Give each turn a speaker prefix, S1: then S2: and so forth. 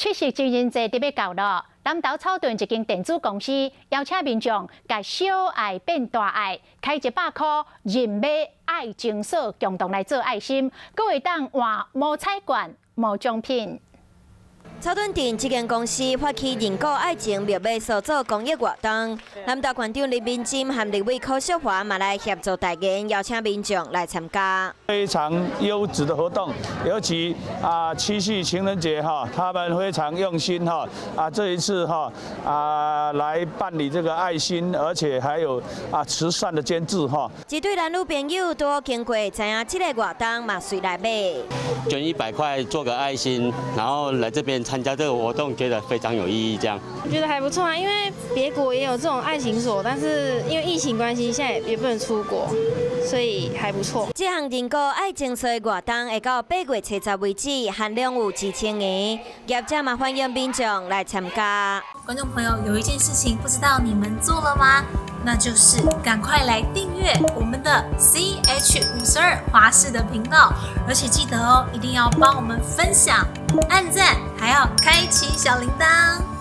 S1: 七夕情人節就欲到囉，南投草屯一間電子公司邀請民眾共小愛變大愛，開100箍任買愛情鎖，共同來做愛心，閣會當換摸彩券、摸獎品。
S2: 草屯鎮這間公司發起認購愛情密碼鎖做公益活動，南投縣長林明珍和立委柯淑華嘛來協助代言，邀請民眾來參加。
S3: 非常優質的活動，尤其啊七夕情人節哈，他們非常用心哈啊這一次哈啊來辦理這個愛心，而且還有啊慈善的捐助哈。
S2: 一對男女朋友都經過知影這个活動嘛，隨來買。
S4: 捐100塊做個愛心，然後來這邊參加這個活動，覺得非常有意義。這樣
S5: 覺得還不錯啊，因為別國也有這種愛情鎖，但是因為疫情關係，現在也不能出國，所以還不錯。
S2: 這項認購愛情鎖的活動會到8月70為止，限量有2000個，業者嘛歡迎民眾來參加。
S6: 觀眾朋友，有一件事情不知道你們做了嗎？那就是趕快來訂閱我們的 CH52華視的頻道，而且記得哦，一定要幫我們分享、按讚，還要開啟小鈴鐺。